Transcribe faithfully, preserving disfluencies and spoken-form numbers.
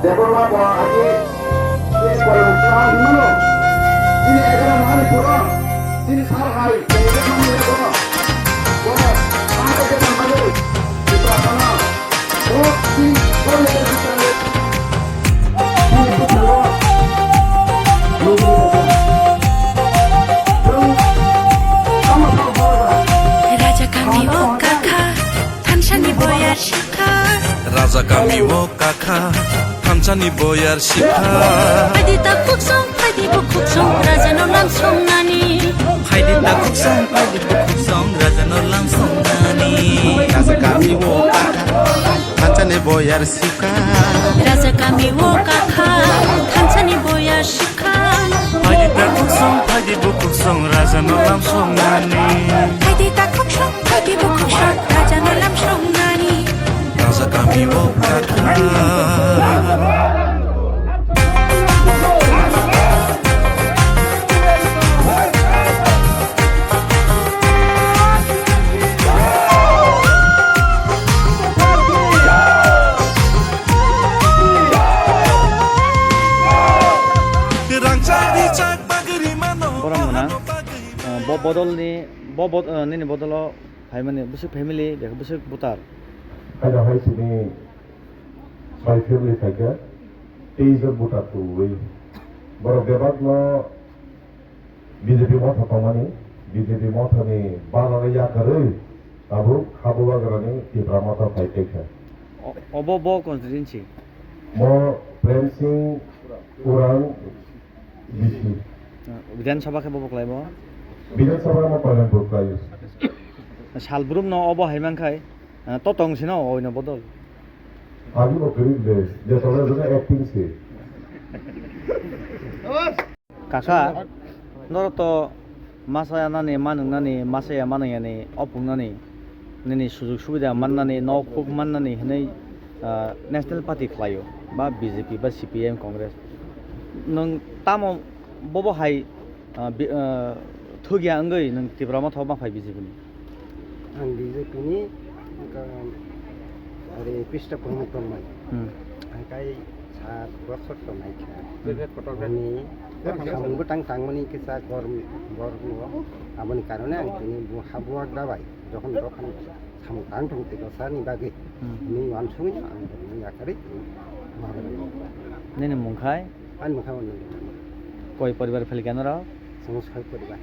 Debbarma bo agi, tini borok chwng hwnmano, tini egaroh mahani borok, tini sal hai, tini egaroh mahani borok, borok, ang khe tang bagwi, Tripura sana, borok, tini, borok, tini, tini, tini, tini, Raja kami o kakha, thansani boyar sikha. Raja kami o kakha, thansani boyar sikha. Phaidi ta khuksong, phaidi bo khuksong, raja no lam songnani. Phaidi ta khuksong, phaidi bo khuksong, raja no lam songnani. Raja kami o kakha, thansani boyar sikha. Raja kami o kakha, thansani boyar sikha. Phaidi ta khuksong, phaidi bo khuksong, raja no lam songnani. Phaidi ta khuksong, phaidi bo khuksong, raja no lam songnani. Raja kami o kakha. Borok mwnang, ah, bo bodolni, bo bod-, ah, nini bodolo phaimani bwswk family, bwswk voter? Haino hai sini soi family phaikha, tei jon voter tubui. Borok bebakno B J P motha tongmani, B J P mothani banana yakarwi tabuk Habubagrani Tipra motha phai tongkha. O-, obo bo constituency? Mo Prem Singh Urang B C. Bidhan Sabha khe bo bo khlai bo? Bidhan Sabha mo Kalyanpur khlai. Salbrum no obo hai mankhai, ah, to tong sino oino bodol. Abi bo kwrwi de, je tole jone acting se. Kaka, noro to masa yanani, manungnani, masa ya manung yani, opungnani, nini sujug subida mannani, nok huk mannani hinwi, ah, National Party khlaio, ba B J P, ba C P M, Congress. Nwng tamo bobo hai, ah, bi-, ah, thugya wngwi nwng Tipra motha ma phai B J P ni? Ang B J P ni, wngkha, ori pista kwrwngmung tongmani. Hmm. Ang kai sat bosor tongnai kha. Hmm. Ani samung bwtang tangmani kisa gorm, gorm o. Aboni karone ang tini bu-, habuak dabai. Jokhon jokhon samung tang tong tiko sani bagwi. Hmm. Ni wansugwi ang borokno yakarwi. Nini mung khai? Ani mung khai mani. Koi poribar phelikha norok? Chwng soi poribar.